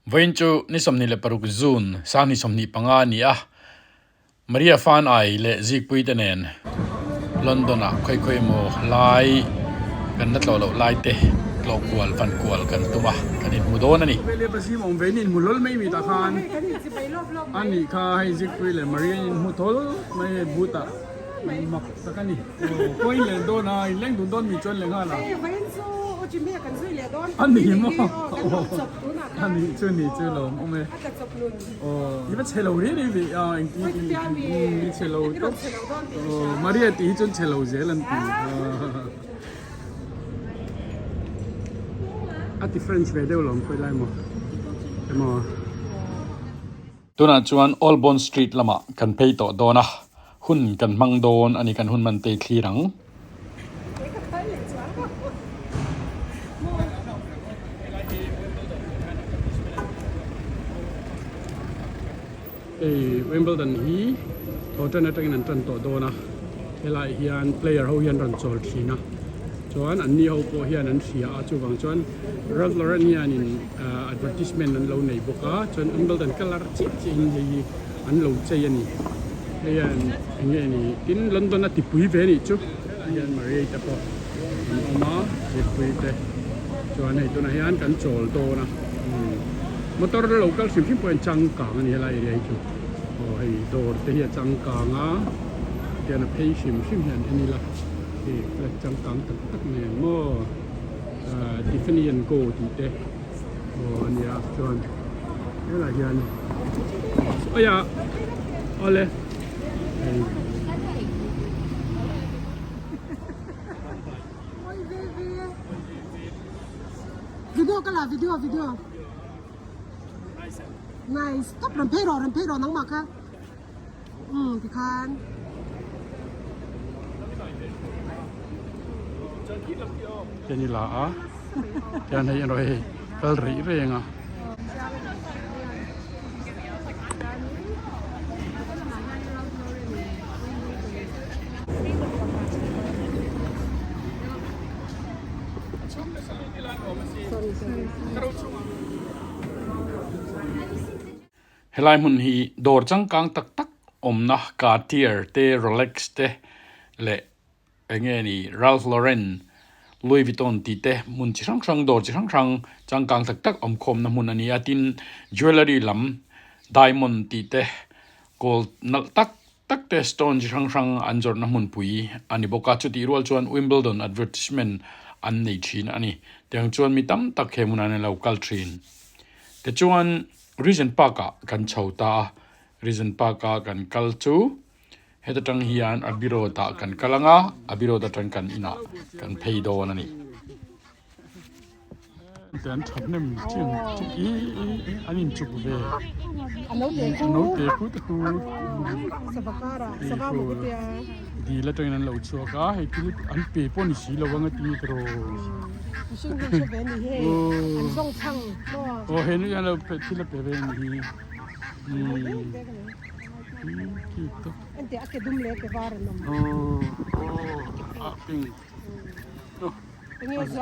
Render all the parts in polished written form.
Vawiin chu ni 26 June sang ni 25 a ni a, Maria Fan Ai leh Zikpui te nen London ah khawi khawi emaw lai kan la tlawh loh lai te tlawh kual fan kual kan tum a, kan inhmu dawn a ni. Veleh Basim awm ve in inhmu hlawl mai mi tah khan a nih kha hei Zikpui leh Maria in inhmu thawl mai hei boot ah mak tak a ni. Aw kawng in len dawn a in leng dun dawn mi chuan leh nghal a. A ni maw a nih chu nih chu lawm awm e. Aw i va chhe lo riai riai ve a engti i chhe lo tawp aw Maria tih hi chuan chhe lo zel an ti a ti French ve deuh lo ang khawi lai maw emaw. Tunah chuan Old Bond Street lamah kan phei tawh dawn a, hun kan hmang dawn a ni kan hun man te thlir ang. Hei Wimbledon hi thaw tan atangin an tan tawh dawn a, helaiah hian player ho hian rawn chawl thin a, chuan an ni ho pawh hian an hria a, chuvang chuan Ralph Lauren hianin advertisement an lo nei bawk a, chuan Wimbledon colour chiah chiahin hei hi an lo chei a ni. Hei hian eng nge ni tin London a tipui ve anih chu ah hian Maria te pawh an awm a zirpui te chuan hei tunah hian kan chawl dawn a umm motor lo kal hrim hrim pawh hian changkang a ni helai area hi chu aw hei dawr te hi a changkang a tian a phei hrim hrim hian en ila hei flat changkang tak tak nen maw ah Tiffany and Co tih te. Aw a nia chuan helaiah hian aia awle hei Video ka la video video Nice top ran phei rawh ran phei rawh nangmah kha umm tikhan. Tian i la a tian hei erawh hei kal rih reng a. Helai hmun hi dawr changkang tak tak awmna Cartier te Rolex te leh eng nge ni Ralph Lauren, Louis Vuitton tih te hmun chi hrang hrang dawr chi hrang hrang changkang tak tak awm khawmna hmun a ni a tin jewellery lam diamond tih te gold nalh tak tak te stone chi hrang hrang an zawrhna hmunpui a ni bawk a chutih rual chuan Wimbledon advertisement an nei thin a ni tiang chuan mi tam tak he hmunah hian an lo kal thin tichuan. Regent Park ah kan chho ta a, Regent Park a kan kal chu heta tang hian Abbey Road ah kan kal ang a, Abbey Road atang kan inah kan phei dawn a ni. An thahnem chin i an inchuk ve a naute khu te khu dil atangin an lo chhuak a hei thil an pe pawh ni si lo ang a ti tiraw. Aw he nu hian lo pe thil a pe ve a ni hi umm aw aw a pink nia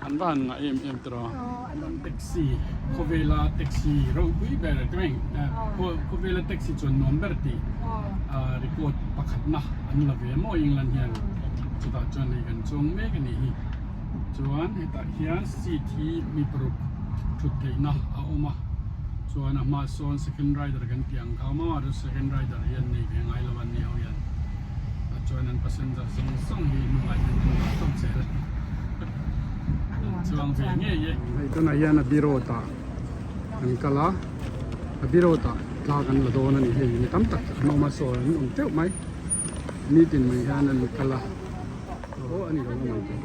an va han ngah em em tawh a taxi khawvela taxi ropui ber te khawvela taxi chuan nuam ber tih record pakhatna an la ve maw England hian chutah chuan hei kan chuang mek a nih hi chuan hetah hian seat hi mi paruk thut theihna a awm a chuan a hmaah sawn second rider kan tih ang kha a awm a second rider hi an nei ve ngai lo a ni ho hian. Chuan an passenger zawng zawng hi hnungah hian an dah tawp zel a an chuang ve ngei e. Hei tunah hian Abbey Road ah an kal a, Abbey Road ah thla kan la dawn a ni hei mi tam tak an awm a sawi an awm teuh mai nitin mai hian an kal a aw a ni lo mai chu.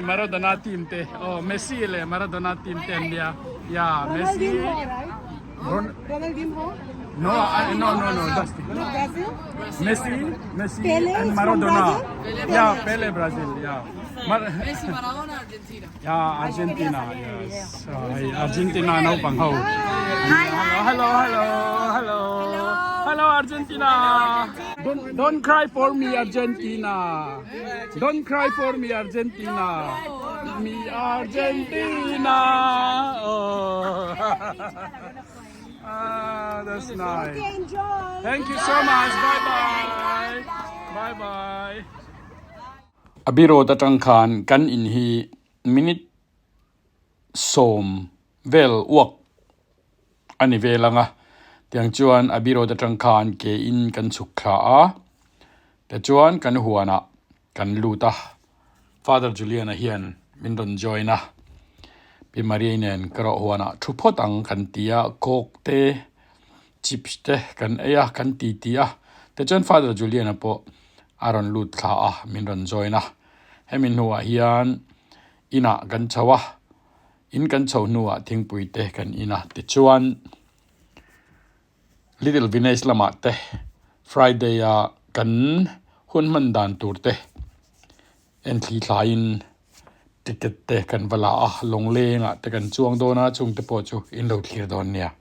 Maradona team te oh Messi leh Maradona team te an nia ya Messi Ronaldinho right Ronaldinho no no no no Dusty Not Brazil Messi Messi Pele and is from Maradona Brazil? ya Pele Brazil ya Messi Maradona Argentina ya Argentina yes hei Argentina naupang ho hello hello hello hello Argentina don't don't cry for me Argentina don't cry for me Argentina me Argentina oh ah that's nice Okay enjoy thank you so much bye bye bye bye Abbey Road atang khan kan in hi minute sawm vel uak a ni vel ang a, tiang chuan Abbey Road atang khan ke in kan chhuk thla a, tichuan kan huanah kan lut a, Father Julian-a hian min rawn join a, Pi Maria-i nen ka rawh huanah thu phawt ang kan ti a, coke te chips te kan ei a, kan ti ti a, tichuan Father Julian-a pawh a rawn lut thla a, min rawn join a, hemi hnuah hian inah kan chho a, in kan chho hnuah thingpui te kan in a, tichuan Little Village lamah te Friday a kan hun hman dan tur te en thli thlaiin ticket te kan va la a, lawnglengah te kan chuang dawn a, chungte pawh chu in lo thlir dawn nia.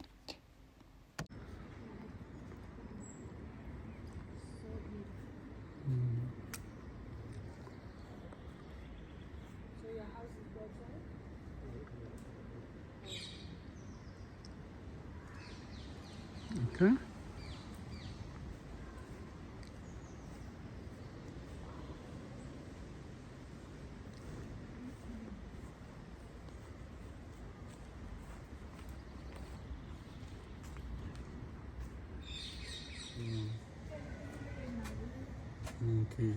Okay. Okay.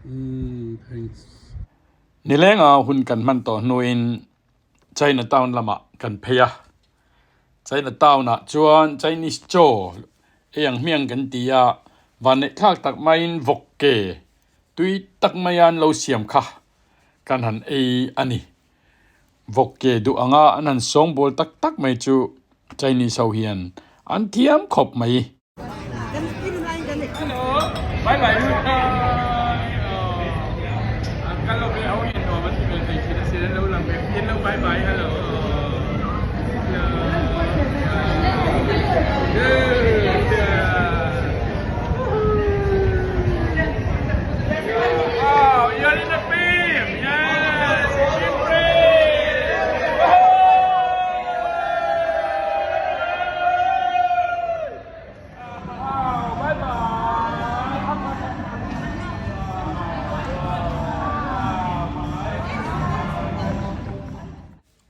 Mm, thanks. Nilenga hun kan hman tawh hnuin Chinatown lamah kan phei a. Chinatown ah chuan Chinese chaw ei ang hmiang kan ti a, vanneih thlak tak maiin vawk ke tui tak maia an lo siam kha kan han ei a ni. Vawk ke duh anga an han sawngbawl tak tak mai chu Chinese ho hian an thiam khawp mai.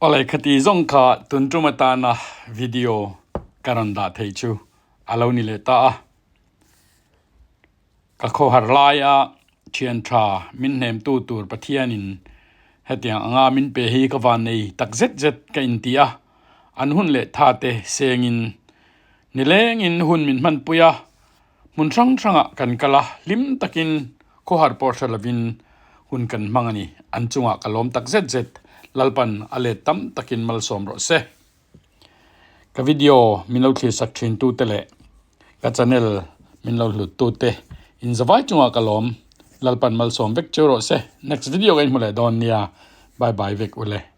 Awle khati zawng kha tun tum atana video ka rawn dah theih chu a lo ni leh ta a. Ka khawhar laia thian tha min hnemtu tur Pathianin hetiang anga min pe hi ka van nei tak zet zet ka inti a, an hun leh tha te sengin nilengin hun min hmanpui a, hmun hrang hrangah kan kal a, hlim takin khawhar pawh hre lovin hun kan hmang a ni. An chungah ka lawm tak zet zet, Lalpan a let tam takin malsawm rawh se. Ka video min lo thlir sak thin tu te leh ka channel min lo hlut tu te in zavai chungah ka lawm Lalpan malsawm vek cheu rawh se next video ka inhmu leh dawn nia bye bye vek ule.